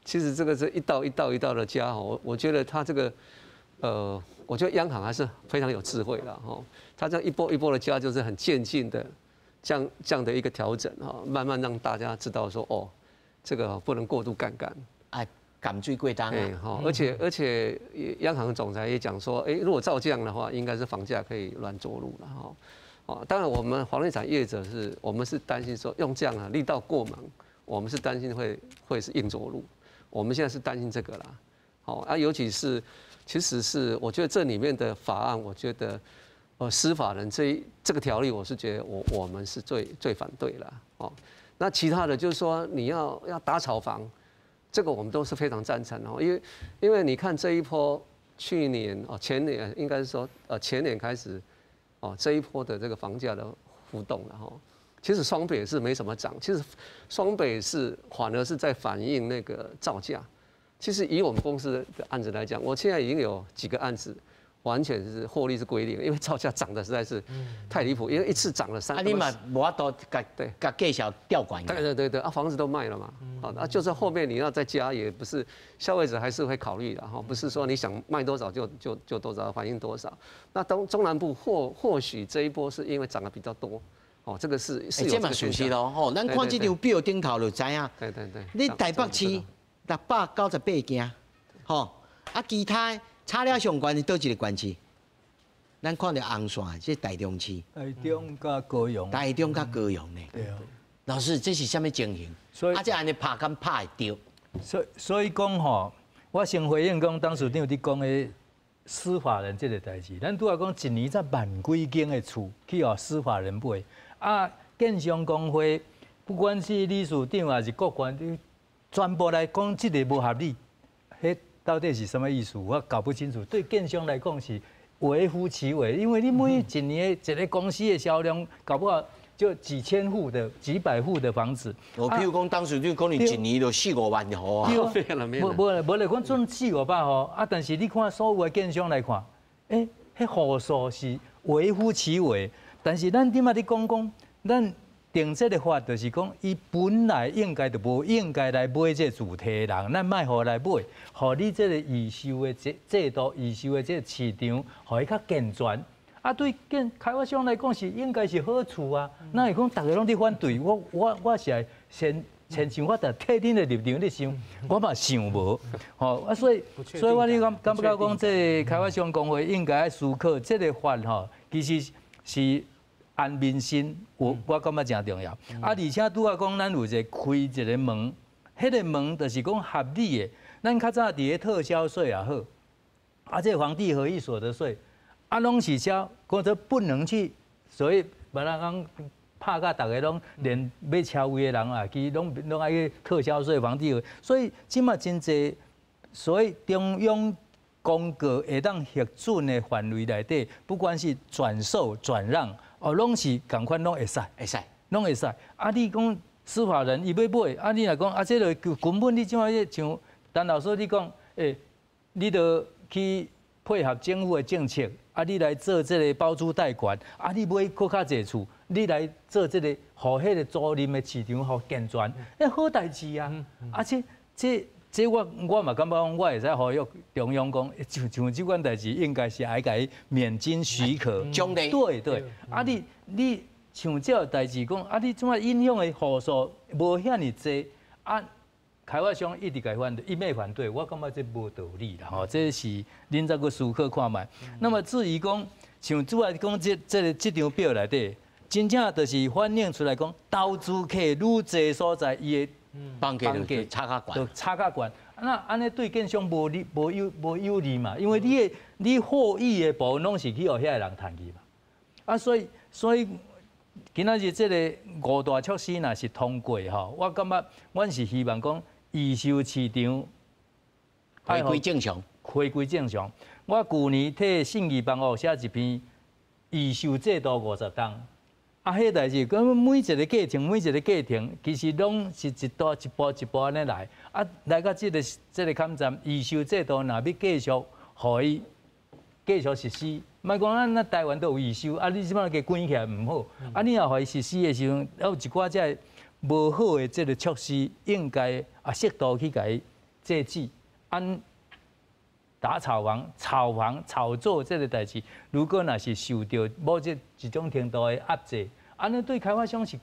其實這個是一道一道一道的加，我覺得他這個，我覺得央行還是非常有智慧的，哈。他這樣一波一波的加，就是很漸進的這樣的一個調整，哈，慢慢讓大家知道說，哦，這個不能過度槓桿。哎。減水過冬啊！而且央行總裁也講說，哎，如果照這樣的話，應該是房價可以軟着陸了哈。哦，當然我們房地產業者是，我們是擔心說用這樣啊力道過猛，我們是擔心會是硬着陸。我們現在是擔心這個啦。好啊，尤其是其實是我覺得這裡面的法案，我覺得司法人這個條例，我是覺得我們是最最反對了。哦，那其他的就是說你要打炒房。這個我們都是非常贊成哦，因為你看這一波，去年哦前年應該是說前年開始，哦這一波的這個房價的浮動了哈，其實雙北是沒什麼漲，其實雙北是反而是在反映那個造價。其實以我們公司的案子來講，我現在已經有幾個案子，完全是獲利是歸零，因為造價漲的實在是太離譜，因為一次漲了三。啊，你嘛無法度共共價數吊懸。對對對對，啊，房子都賣了嘛，好，啊，就是後面你要再加，也不是消費者還是會考慮的哈，不是說你想賣多少就多少，反映多少。那東中南部或許這一波是因為漲得比較多，哦，這個是有這個現象咯，吼，咱看這張表頂頭就知影。你台北市698間，吼，啊，其他。差了上懸是佗一個縣市？咱看著紅線，這台中市。台中佮高雄。台中佮高雄呢？對啊。老師，這是啥物情形？所以啊，這按呢拍敢拍會著？所以講吼，我先回應講，董事長佇講的司法人這個代誌，咱拄仔講一年才萬幾間的厝去予司法人買，啊，建商公會不管是理事長還是國權，全部來講這個無合理，彼到底是啥物意思？我搞不清楚。對建商來講是微乎其微，因為你每一年一個公司的銷量，搞不好就幾千戶的、幾百戶的房子。我譬如講，當時你可能一年就四五萬戶啊。無無無咧講準四五百戶啊！但是你看所有的建商來看，欸，彼戶數是微乎其微。但是咱點仔咧講講，咱定這個法就是講，伊本來應該就無應該來買這個主體人，咱莫予來買，予你這個預售的制度、預售的這個市場，予伊較健全。啊，對建開發商來講是應該是好處啊。哪會講逐家攏佇反對？我是來先親像我佇替恁的立場咧想，我嘛想無。吼啊，所以我你感覺講，這個開發商公會應該愛思考這個法吼，其實是安民心，我感覺誠重要。啊，而且拄仔講，咱有一個開一個門，彼個門就是講合理的。咱較早佇咧特銷稅也好，啊，這個房地合一所得稅，啊，攏是寫講這不能去，所以把咱講拍甲逐家攏連買車位的人啊，其實攏愛去特銷稅房地合，所以這馬真濟，所以中央公告會當核准的範圍內底，不管是轉售、轉讓。哦，攏是仝款，攏會使，會使，攏會使。啊，你講司法人伊欲買，啊，你若講啊，這個根本你這馬像陳老師你講，欸，你著去配合政府的政策，啊，你來做這個包租代管，啊，你買閣較濟厝，你來做這個，予彼個租賃的市場予健全，欸，好代誌啊！啊，這我嘛感覺講，我會使呼籲中央講，像這款代誌，應該是愛共伊免經許可。獎勵。對對，啊你像這個代誌講，啊你怎啊影響的戶數無遐爾濟，啊開發商一直共反對，一味反對，我感覺這無道理啦吼，這是恁再閣思考看覓。那麼至於講，像拄仔講這張表內底，真正就是反映出來講，投資客愈濟所在，伊的房價就差較懸，就差較懸。那按呢對建商無利無有無有利嘛？因為你的你獲益的部分攏是去予遐个人趁去嘛。啊，所以今仔日這個五大措施若是通過吼，我感覺阮是希望講預售市場回歸正常，回歸正常。我舊年替信義房屋寫一篇預售制度50冬。啊，彼代誌，講每一個過程，每一個過程，其實攏是一段一步一步按呢來。啊，來到這個坎站，預售制度若欲繼續予伊继续实施。莫讲咱咱台湾都有预售，啊，你这摆给关起来毋好，啊，你若予伊实施的时阵，有一寡这无好的这个措施，应该啊适度去共伊制止。按打炒房、炒房、炒作这个代志，如果若是受著某这一种程度的压制，按呢对开发商是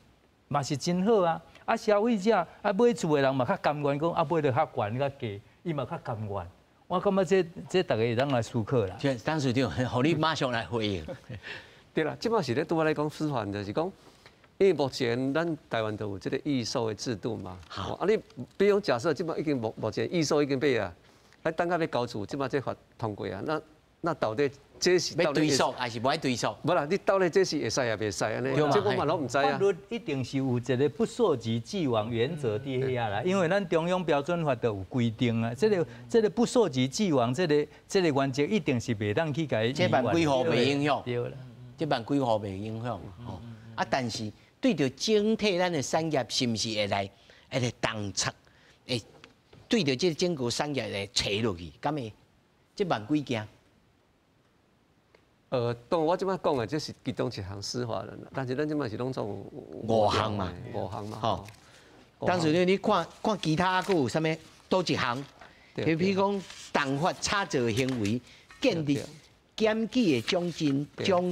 嘛是真好啊！啊，消费者啊买厝的人嘛较甘愿讲啊买得较悬较低，伊嘛较甘愿。我感觉这逐家会当来思考啦。董事长，予你马上来回应。对啦，这摆是咧拄仔咧讲司法，就是讲，因为目前咱台湾都有这个预售的制度嘛。好。啊，你比如假设这摆已经目前预售已经买啊，来等到欲交厝，这摆这法通过啊，那到底这是欲追溯还是无爱追溯？无啦，你到底这是会使抑袂使按呢？这我嘛拢毋知啊。法律一定是有一个不溯及既往原则伫遐啦，因为咱中央标准法都有规定啊，这个不溯及既往这个原则一定是袂当去共伊。这万几号袂影响。对啦，这万几号袂影响吼。啊，但是对著整体咱的产业是毋是会来重挫？会对著这个整个产业来垂落去，敢会？这万几件？当我这摆讲的，这是其中一项司法人，但是咱这摆是拢总五项嘛，五项嘛。吼，当时你看看其他阁有啥物？佗一项，就比如讲重罚炒作行为，建立检举的奖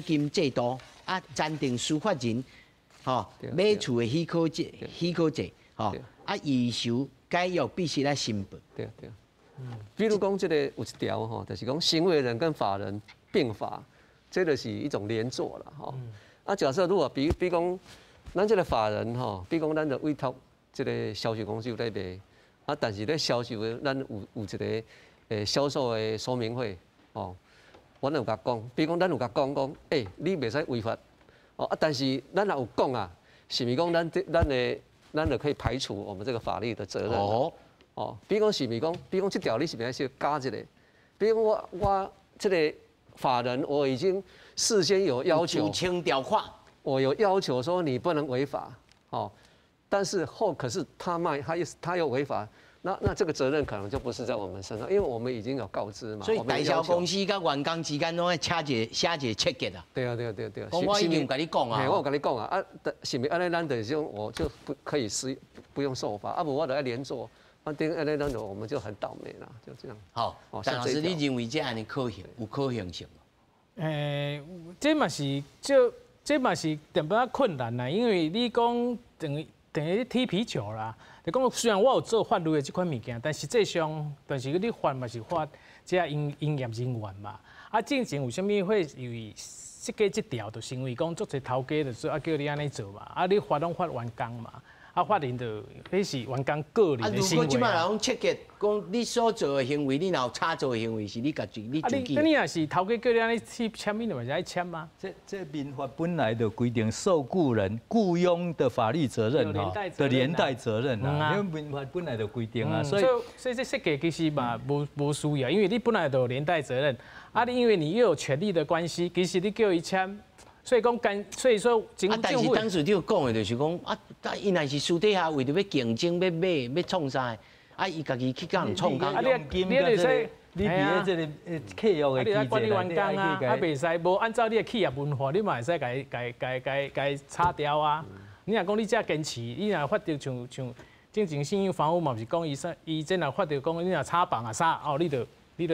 金制度，啊，暂定司法人，吼，买厝的许可制，许可制，吼，啊，预售解约必须来申报。对对。比如讲这个有一条吼，就是讲行为人跟法人并罚。这个是一种连坐啦，吼。啊，假设如果比讲，咱这个法人吼，比讲咱就委托这个销售公司咧卖，啊，但是咧销售的，咱有一个销售的说明会，哦，阮有共讲，比讲咱有共讲讲，欸，你袂使违法，哦啊，但是咱若有讲啊，是毋是讲咱这咱的咱就可以排除我们这个法律的责任？哦，哦，比讲是毋是讲，比讲这条你是毋是爱加一个？比讲我这个法人我已经事先有要求，清条款，我有要求说你不能违法，哦，但是后可是他卖他又违法，那这个责任可能就不是在我们身上，因为我们已经有告知嘛。所以代销公司佮员工之间拢爱写一个写一个切结啊。对啊对啊对啊对啊。我已经有共你讲啊。我有共你讲啊，啊，是毋是按呢？咱就是我就不可以是不用受罚，啊无我就爱连坐，啊，等按呢咱就我们就很倒霉了，就这样。好，陈老师，你认为这按呢可行？有可行性？欸，这嘛是淡薄仔困难啦，因为你讲等于踢皮球啦。你讲虽然我有做法律的这款物件，但实际上，但是你罚嘛是罚这营业人员嘛。啊，进前有啥物会因为设计这条，就是因为讲足济头家就说啊叫你按呢做嘛，啊你罚拢罚员工嘛。啊，法人就彼是员工个人的行为。如果这摆人讲切结，讲你所做的行为，你若有炒作的行为，是你家己你自己。啊，你若是头家叫你按呢去签，你嘛是爱签吗？这民法本来就规定受雇人雇佣的法律责任哈的连带责任啊，因为民法本来就规定啊，所以所以这设计其实嘛无需要，因为你本来就有连带责任，啊，你因为你又有权利的关系，其实你叫伊签。所以讲，干，所以说，啊，但是董事长讲的就是讲，啊，伊若是私底下为著欲竞争，欲买，欲创啥，啊，伊家己去共人创工。啊，你你伫咧这个契约的机制管理员工啊，啊，袂使无按照你的企业文化，你嘛会使共伊共共共伊炒掉啊。你若讲你遮坚持，你若发著像进前信义房屋嘛，是讲伊说伊这若发著讲你若炒房啊啥，哦，你就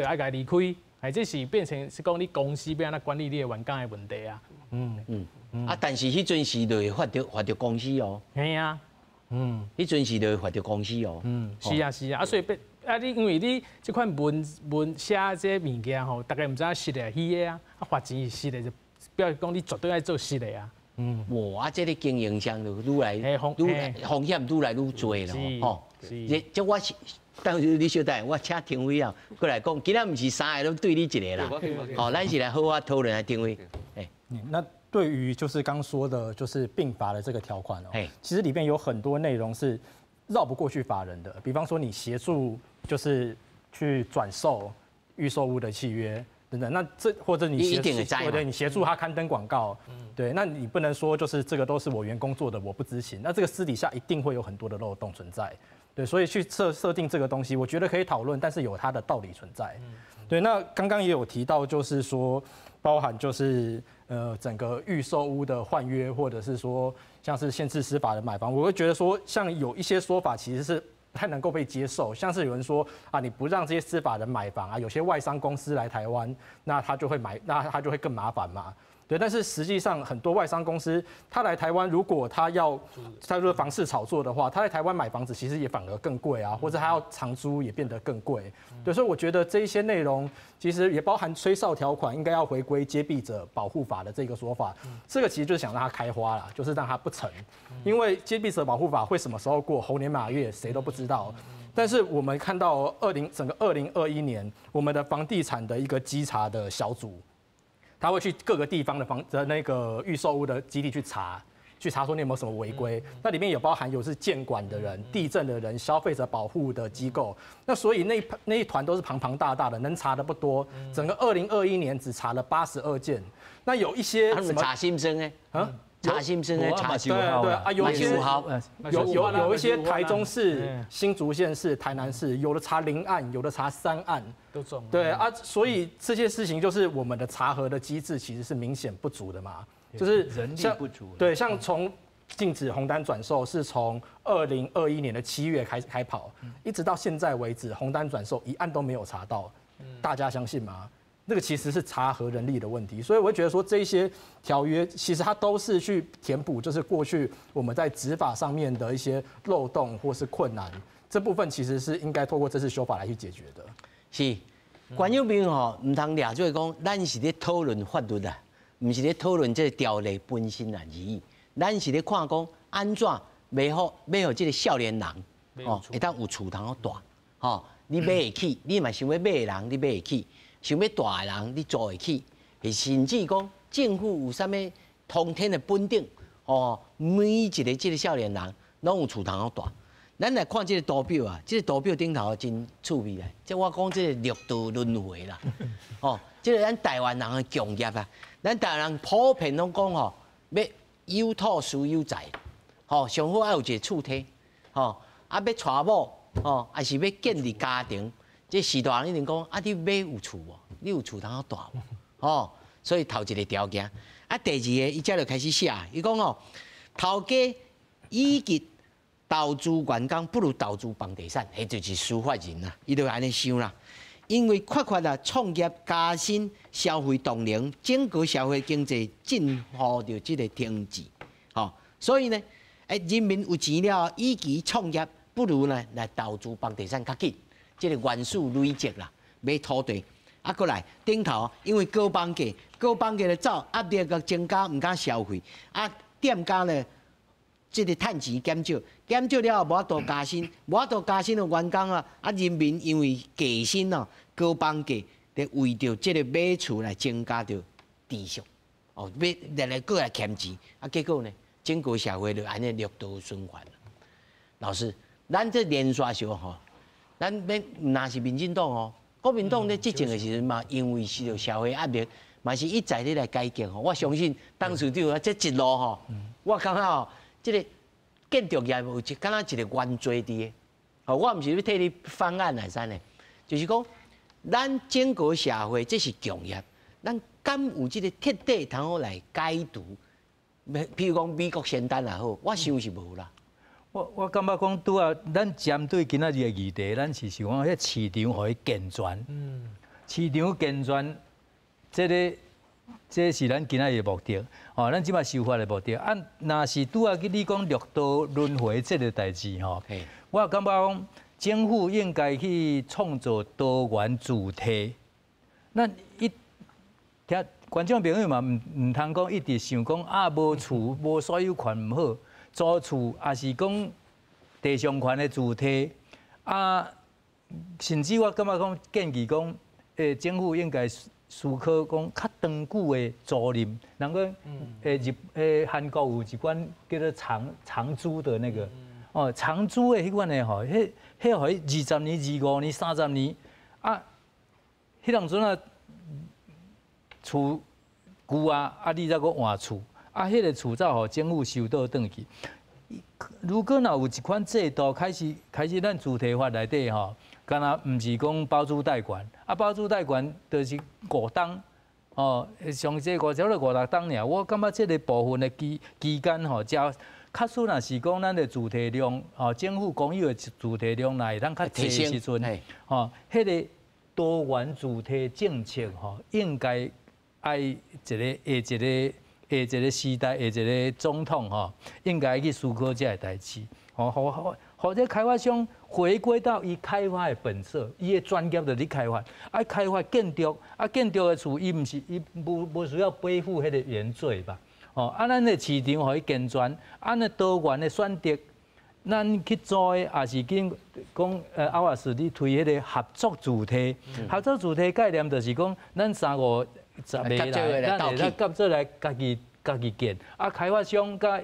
爱共伊离开，哎，这是变成是讲你公司欲按怎管理你的员工的问题啊。嗯，啊，但是彼阵时就会罚著公司哦。嘿啊，彼阵时就会罚著公司哦。嗯，是啊是啊，啊所以变啊你因为你这款文文写这物件吼，大家毋知影实的虚的啊，啊罚钱是实的，就表示讲你绝对爱做实的啊。哇，啊这个经营商就愈来愈风险愈来愈济了吼。这我是，但是你稍等，我请廷辉啊过来讲，今仔毋是三个拢对你一个啦。好，咱是来好好讨论啊，廷辉。哎，那对于就是刚说的，就是并罚的这个条款哦，其实里面有很多内容是绕不过去法人的，比方说你协助就是去转售预售屋的契约等等，那这或者你协助对，你协助他刊登广告，对，那你不能说就是这个都是我员工做的，我不知情，那这个私底下一定会有很多的漏洞存在，对，所以去设定这个东西，我觉得可以讨论，但是有它的道理存在。对，那刚刚也有提到，就是说包含就是整个预售屋的换约，或者是说像是限制司法的买房，我会觉得说像有一些说法其实是不太能够被接受，像是有人说啊，你不让这些司法人买房啊，有些外商公司来台湾，那他就会买，那他就会更麻烦嘛。对，但是实际上很多外商公司，他来台湾，如果他要他说房市炒作的话，他在台湾买房子其实也反而更贵啊，或者他要长租也变得更贵。对，所以我觉得这一些内容其实也包含吹哨条款，应该要回归揭弊者保护法的这个说法。这个其实就是想让它开花啦，就是让它不成，因为揭弊者保护法会什么时候过，猴年马月谁都不知道。但是我们看到整个2021年，我们的房地产的一个稽查的小组，他会去各个地方的房的那个预售屋的基地去查，去查说你有没有什么违规。那里面有包含有是建管的人、地政的人、消费者保护的机构。那所以那一团都是庞庞大大的，能查的不多。整个2021年只查了82件。那有一些什么查心声呢？啊？查心声的查对对啊，有一些有一些台中市、新竹县市、台南市，有的查0案，有的查3案，都中。对啊，所以这些事情就是我们的查核的机制其实是明显不足的嘛，就是人力不足。对，像从禁止红单转售是从2021年的7月开始开跑，一直到现在为止，红单转售一案都没有查到，大家相信吗？那个其实是查核人力的问题，所以我会觉得说这些条约其实它都是去填补，就是过去我们在执法上面的一些漏洞或是困难，这部分其实是应该透过这次修法来去解决的。是，观众朋友吼，毋通掠做讲，咱是咧讨论法律啊，毋是咧讨论这个条例本身啊而已。咱是咧看讲按怎欲予欲予这个少年人哦，会当有厝通好蹛，吼，你买会起，你嘛想欲买的人，你买会起。想欲蹛的人，你租会起，甚至讲政府有啥物通天的本领哦，每一个这个少年人攏有厝通好蹛。咱来看这个图表啊，这个图表顶头真趣味咧。这我讲这个六道轮回啦，哦，这个咱台湾人的共业啊，咱台湾人普遍攏讲吼，欲有土斯有财，吼，上好爱有一个厝体，吼，啊，欲娶某，吼，抑是欲建立家庭。这序大人一定讲啊，你欲有厝无？你有厝通好蹛无？吼，所以头一个条件，啊，第二个伊才就开始写，伊讲哦，头家与其投资员工，不如投资房地产，彼就是司法人啦，伊就按呢想啦。因为缺乏啊创业加薪、消费动能，整个社会经济进乎著这个停滞，吼，所以呢，人民有钱了，与其创业，不如呢来投资房地产较紧。这个元素累积啦，买土地，啊，阁来顶头，因为高房价，高房价咧走，压力阁增加，毋敢消费，啊，店家咧，这个趁钱减少，减少了后无法度加薪，无法度加薪的员工啊，啊，人民因为低薪哦，高房价，咧为著这个买厝来增加著持续，哦，欲来来阁来欠钱，啊，结果呢，整个社会就按呢六道循环。老师，咱这连续说吼。咱欲若是民进党哦，国民党咧执政的时阵嘛，因为受著社会压力，嘛是一再咧来改革吼。我相信董事长啊，这一路吼，我感觉吼，这个建筑业有一敢若一个原罪伫的。吼，我毋是欲替你翻案来啥呢？就是讲，咱整个社会这是共业，咱敢有这个彻底通好来解除？譬如讲美国仙丹也好，我想是无啦。我感觉讲拄啊，咱针对今仔日的议题，咱是想讲彼市场予伊健全。市场健全，这是咱今仔日的目的。哦，咱这摆修法的目的。啊，若是拄仔去你讲六道轮回这个代志吼，我感觉讲政府应该去创造多元住体。咱一听观众朋友嘛，毋通讲一直想讲啊，无厝无所有权毋好。租厝，抑是讲地上权的住宅啊，甚至我感觉讲建议讲，政府应该思考讲较长久的租赁，人讲韩国有一款叫做长长租的那个，哦，长租的彼款的吼，彼予伊20年、25年、30年，啊，彼当阵啊，厝旧啊，啊，你再阁换厝。啊，彼个厝才予政府收倒转去。如果若有一款制度开始，开始咱住宅法内底吼，敢若毋是講包租代管，啊包租代管就是五冬，哦，上濟五少了五六冬爾。我感覺這個部分的期間吼，較較少若是講咱的住宅量，吼，政府公有的住宅量若會當較濟時陣，吼，彼個多元住宅政策吼，應該愛一個下一個下一個時代下一個總統吼，應該去思考這个代誌，吼，予予這開發商回歸到伊開發的本色，伊的專業就咧開發，啊開發建築，啊建築的厝，伊毋是伊無需要背負彼個原罪吧？哦，啊咱的市場予伊健全，啊那多元的選擇，咱去做的也是緊講，歐老師你推彼個合作住宅，合作住宅概念就是講，咱三五十个人，咱會當合作來家己建，啊，開發商佮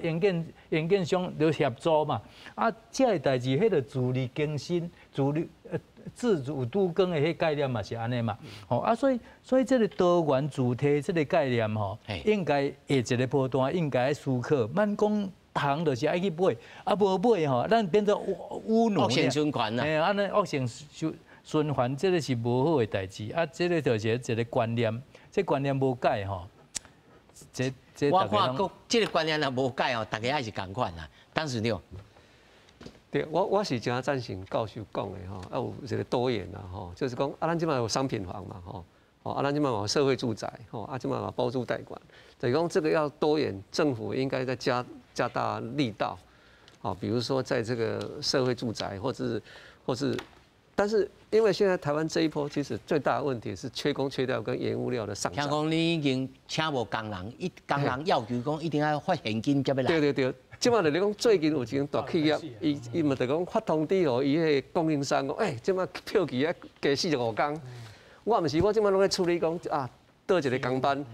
營建商都協助嘛，啊，這个代誌，彼個自力更生、自主都更的彼概念嘛是按呢嘛，吼啊，所以這个多元住宅這个概念吼，應該下一个波段應該思考，莫講逐項就是愛去買，啊無買吼，咱變做屋奴。惡性循環啦。嘿，按呢惡性循環，這个是無好的代誌，啊，這个就是一个觀念，這觀念無改吼，這我看講這个觀念若無改哦，大家也是仝款啦。當時對。對，我是誠贊成教授講的吼，啊有一個多元啦吼，就是講啊，咱這擺有商品房嘛吼，哦啊，咱這擺有社會住宅吼，啊這擺嘛包租代管，就是講這個要多元，政府應該再加大力道，哦，比如說在這個社會住宅，或是，但是因為現在台灣這一波其實最大的問題是缺工缺料跟原物料的上漲。聽講你已經請無工人，伊工人要求講一定愛發現金才欲來。對對對。這擺就是講最近有一間大企業，伊嘛就講發通知予伊彼個供應商講，欸，這擺票期愛加45工。我毋是，我這擺攏咧處理講啊，倒一個工班，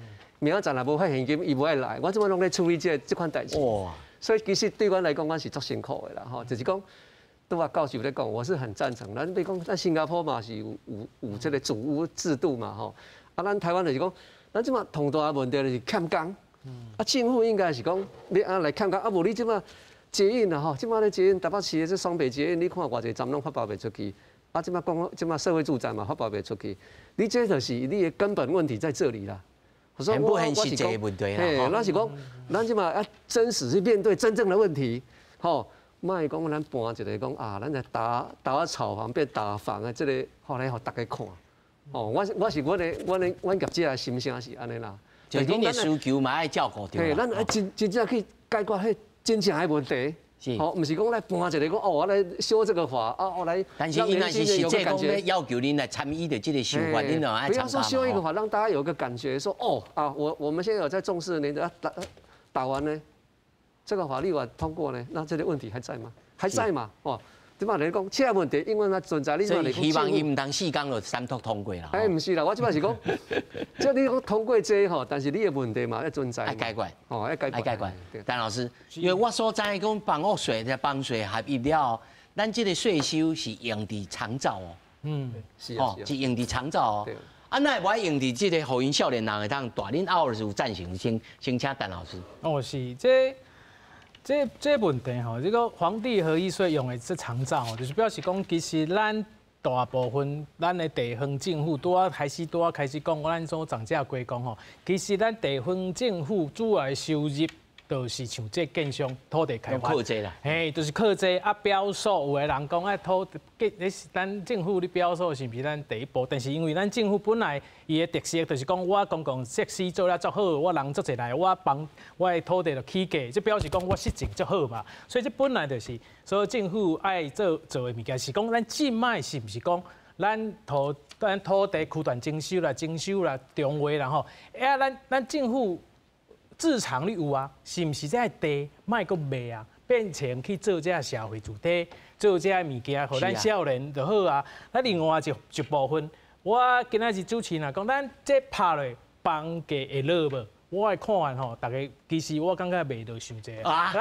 明仔載若無發現金，伊無愛來。我這擺攏咧處理這款代誌。哇！所以其實對阮來講，阮是足辛苦的啦，吼，就是講，拄仔教授咧講，我是很贊成。咱比如講，咱新加坡嘛是有這个組屋制度嘛，吼。啊，咱台灣就是講，咱這擺同大的問題就是欠工。啊，政府應該是講，你按來欠工，啊無你這擺捷運啊吼，這擺咧捷運台北市的這雙北捷運，你看偌濟站攏發包袂出去，啊，這擺講這擺社會住宅嘛發包袂出去，你這就是你的根本問題在這裡啦。很不現實的問題啦。嘿，咱是講，咱這擺啊真實去面對真正的問題，吼，莫講咱搬一个講啊，咱來打打炒房變打房的這个，予來予大家看。哦，我是阮業者的心聲是按呢啦。就恁的需求嘛愛照顧著。嘿，咱愛真正去解決彼真正的問題。是。吼，毋是講來搬一个講哦，我來修這個法啊，我來。但是伊若是實際講欲要求恁來參與著這个修法，恁就愛參加。不要說修一個法，讓大家有個感覺，說哦啊，我們現在有在重視你的打完呢，這個法律法通過呢，那這個問題還在嗎？還在嘛？哦。這擺來講，這個問題永遠還存在。你所以希望伊毋通四工就三讀通過啦。哎，毋是啦，我這擺是講，這你講通過這吼，但是你的問題嘛愛存在。愛解決。哦，愛解決。愛解決。陳老師，因為我所知講房屋稅、這房稅合一了後，咱這个稅收是用佇長照哦。是啊。是用佇長照哦。啊，哪會無愛用佇這个予𪜶少年人會當蹛？恁後是有贊成，先請陳老師。哦，是這。這問題吼，這个房地合一稅用的這長照吼，就是表示講，其實咱大部分咱的地方政府拄仔開始拄仔開始講，咱所漲價歸講吼，其實咱地方政府主要的收入就是像這建商土地開發，靠這啦，嘿，就是靠這啊標售，有的人講啊土地，你是咱政府咧標售是毋是咱第一步？但是因為咱政府本來伊的特色就是講，我公共設施做了足好，我人足濟來，我幫我的土地就起價，這表示講我施政足好嘛。所以這本來就是，所以政府愛做做的物件是講，咱這擺是毋是講？咱土地區段徵收啦、徵收啦、重劃啦吼，啊，咱政府置產率有啊，是毋是這个地莫閣賣啊？變成去做這个社會住宅，做這个物件，予咱少年就好啊。那另外一部分，我今仔日主持人講，咱這拍落房價會落無？我的看法吼，大家其實我感覺袂落傷濟。啊！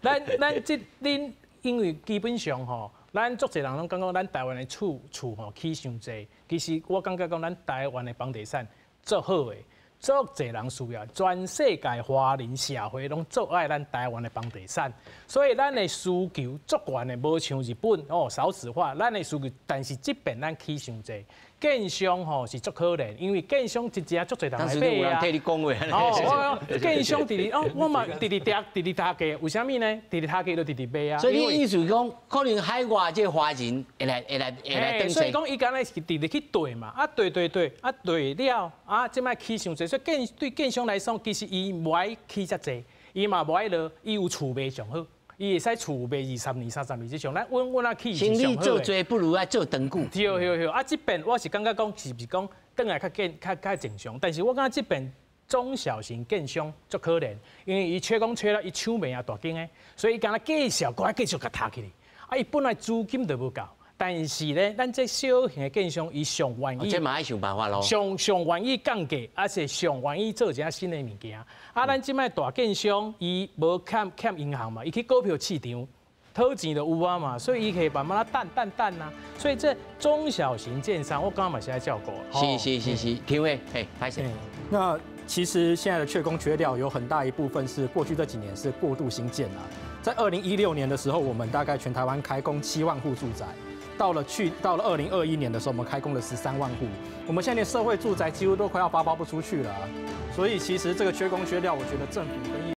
咱這恁因為基本上吼，咱足濟人攏感覺咱台灣的厝吼起傷濟，其實我感覺講咱台灣的房地產足好的。足濟人需要，全世界華人社會攏足愛咱台灣的房地產，所以咱的需求足懸的，無像日本哦少子化，咱的需求，但是這邊咱起傷濟。建商吼是足可憐，因為建商一隻足濟人來買啊。替你講話。哦，建商直直哦，我嘛直直跌，直直殺價，為啥物呢？直直殺價就直直賣啊。所以你意思講，可能海外這華人會來轉。所以講，伊敢若是直直去對嘛，啊對對對，啊對了，啊這擺起傷濟，所以對建商來講，其實伊無愛起遮濟，伊嘛無愛落，伊有厝賣上好。伊會使厝賣20年、30年之上，咱穩穩啊起是上好。做濟不如愛做長久。對對對，啊，這邊我是感覺講是毋是講轉來較健較較正常，但是我感覺這邊中小型建商足可憐，因為伊缺工缺了，伊搶袂贏大間的，所以伊敢若繼續閣愛繼續共殺起去。啊，伊本來資金就無夠，但是咧，咱這小型的建商伊上願意，這嘛愛想辦法囉。上上願意降價，抑是上願意做一下新的物件。啊，咱這擺大建商伊無欠欠銀行嘛，伊去股票市場討錢就有啊嘛，所以伊可以慢慢等等等啊。所以這中小型建商，我感覺嘛是愛照顧。是是是是，天偉，嘿，開始。那其實現在的缺工缺料有很大一部分是過去這幾年是過度興建啊。在2016年的時候，我們大概全台灣開工7萬戶住宅。到了2021年的時候，我們開工了13萬戶。我們現在連社會住宅幾乎都快要發包不出去了。所以其實這個缺工缺料，我覺得政府跟